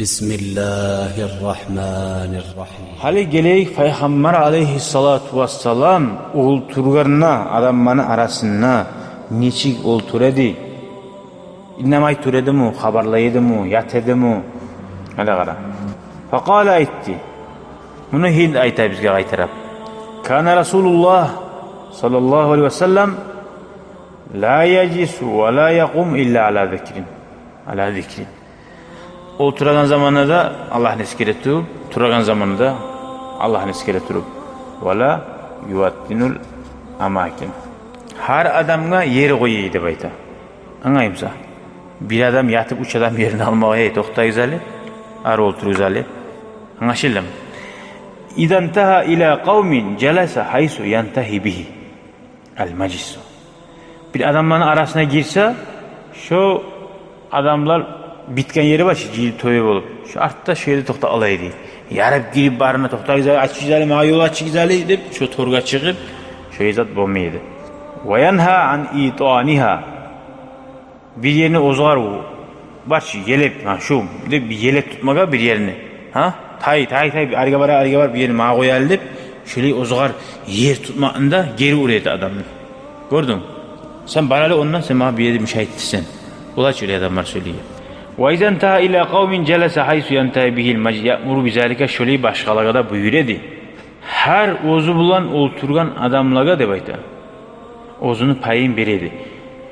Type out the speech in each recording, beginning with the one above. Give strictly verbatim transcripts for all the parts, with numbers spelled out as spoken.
بسم الله الرحمن الرحيم. Гьали гелейик, Пайхаммар алейгьиссалату вассалам олтургъанда адамланы арасында нечик олтура эди? Иннемей тура эдими, хабарлай эдими, ята эдими? Гьали къара. فقال, айтды. Муну гьинди айта бизге къайтарып. كان رسول الله صلى الله عليه وسلم لا يجلس ولا يقوم إلا على ذكر. على ذكر. Олтурагъан заманда да Аллагьны эсгере туруп, турагъан заманда да Аллагьны эсгере туруп. ولا يوطن الأماكن. Гьар адамгъа ер къоя эди деп айта. Англаймысан? Бир адам ятып, уьч адам ерин алмагъа, эй, токътагъыз гьали, ары олтуругъуз гьали. Англашылдымы? إذا انتهى إلى قوم جلس حيث ينتهي به المجلس. Бир адамланы арасына гирсе, шо адамлар битген ери бар чы, жыйылып тёбе болуп, шо артда шо ерде токътап къала эди. Ярып гирип барына, токътагъыз гьали, ачыгъыз гьали, магъа ёл ачыгъыз гьали деп, шо торгъа чыгъып, шо зат болмай эди. وينهى عن إيطانها. Бир ерни оьзгъар, бар чы, елеп, гьа, шу деп, бир елеп тутмагъа бир ерни. Гьа? Тай, тай, тай, ариге бар, ариге бар, бир ерни магъа къой гьали деп, шолай оьзгъар ер тутмакъны да гери ура эди адамны. Гёрдюнг? Сен бар гьали ондан, сен магъа бир ерде мешать этесен. Олай чы олай адамлар сёйлей. وإذا انتهى إلى قوم جلس حيث ينتهي به المجلس يأمر بذلك, шолай башгъалагъа да буюра эди. Гьар оьзю булан олтургъан адамлагъа деп айта, оьзюню пайын бере эди.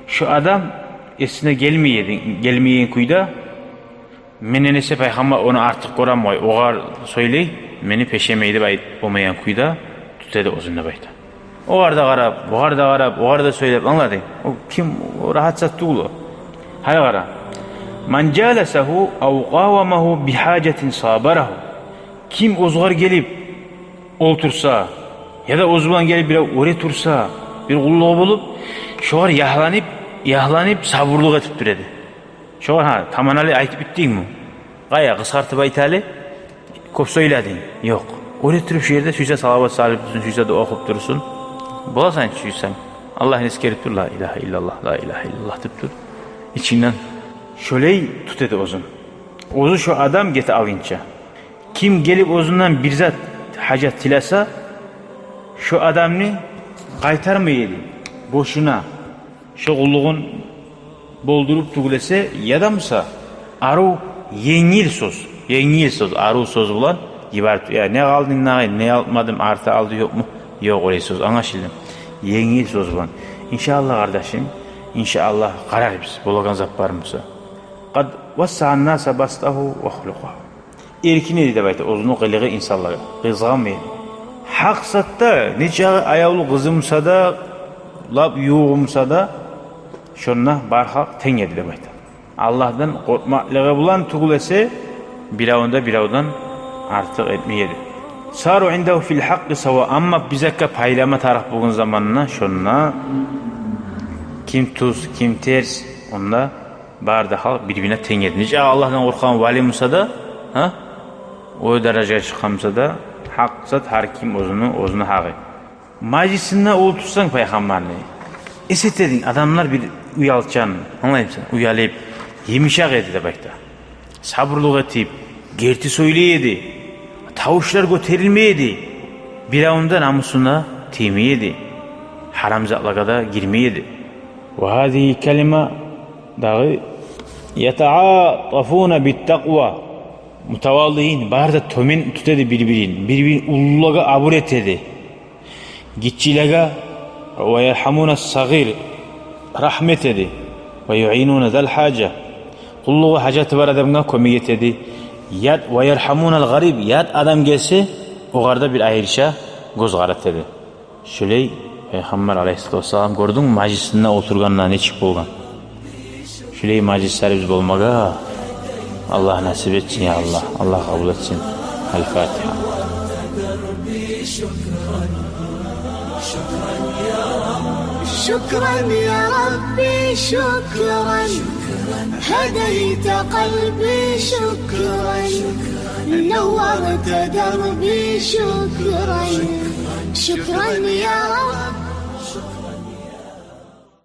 Шо адам эсине гелмей эди, гелмеген кюйде, менден эсе Пайхаммар ону артыкъ гёрем къой, огъар сёйлей, мени пешемей деп айтып болмайгъан кюйде тута эди оьзюн деп айта. Огъар да къарап, бугъар да къарап, огъар да сёйлеп, англадынг? О ким, о рагьат зат тюгюл о. Гьали къара. من جالسه أو قاومه بحاجة صابره. Ким оьзгъар гелип олтурса, яда оьзю булан гелип бирев оьре турса, бир къуллугъу болуп, шогъар ягьланып, ягьланып, сабурлукъ этип тура эди. Шогъар, гьа, таманали айтып битдингми? Къая, къысгъартып айт гьали, кёп сёйлединг. Ёкъ. Оьре туруп шо ерде сюйсе салават салып турсун, сюйсе дуа охуп турсун. Боласан чы сюйсенг. Аллагьны эсгерип тур, ла илагьа иллаллагь, ла илагьа иллаллагь деп тур. Ичингден шолай тута эди оьзюн. Оьзю шо адам гете алгъынча. Ким гелип оьзюнден бир зат, гьажат тилесе, шо адамны къайтармай эди бошуна. Шо къуллугъун болдуруп тюгюл эсе, яда буса арив, енгил сёз, енгил сёз, арив сёз булан йиберип, я не къалдынг, нагъы, не алып бармадынг, арты, алды ёкъму? Ёкъ олай сёз, англашылдымы? Енгил сёз булан. Иншааллагь, къардашым, иншааллагь, къарарбыз болагъан зат бармы буса. قد وسع الناس بسطه وخلقه. Эркин эди деп айта оьзюню къылыгъы инсанлагъа, къызгъанмай эди. Гьакъ затда, нечакъы аявлу къызы буса да, лап ювугъу буса да, шонда бар халкъ тенг эди деп айта. Аллагьдан къоркъмакълыгъы булан тюгюл эсе, биревню де биревден артыкъ этмей эди. صاروا عنده في الحق سواء. Амма бир затгъа пайлама тарыкъ болгъан заманда, шонда ким тюз, ким терс, онда бары да халкъ бир-бирине тенг эди. Нечакъы Аллагьдан къоркъгъан вали буса да, гьа? О даражагъа чыкъгъан буса да, гьакъ зат, гьар ким оьзюню, оьзюню гьакъы. Мажлисинде олтурсанг Пайхаммарны, эс этединг, адамлар бир уялчан, англаймысан, уялып, йымышакъ эди деп айта. Сабурлукъ этип, герти сёйлей эди. Тавушлар гётерилмей эди. Биревню де намусуна тиймей эди. Гьарам затлагъа да гирмей эди. وهذه كلمة дагъы, يتعاطفون بالتقوى. Мутаваллиин, бары да тёбен тута эди бир-бирин. Бир-бирин уллулагъа абур эте эди. Гиччилеге, ويرحمون الصغير, рагьмат эте эди. ويعينون ذا الحاجة. Къуллугъу, гьажаты бар адамгъа кёмек эте эди. Ят, ويرحمون الغريب, ят адам гелсе, огъар да бир айрыча гёз къарата эди. Шолай Пайхаммар алейгьиссалату вассалам, гёрдюнгмю, мажлисинде олтургъанда нечик болгъан? Шолай мажлислерибиз болмагъа Аллагь насип этсин, я Аллагь. Аллагь къабул этсин. الفاتحة. شكرا يا ربي، شكرا. هديت قلبي، شكرا. نورت دربي، شكرا. شكرا يا رب.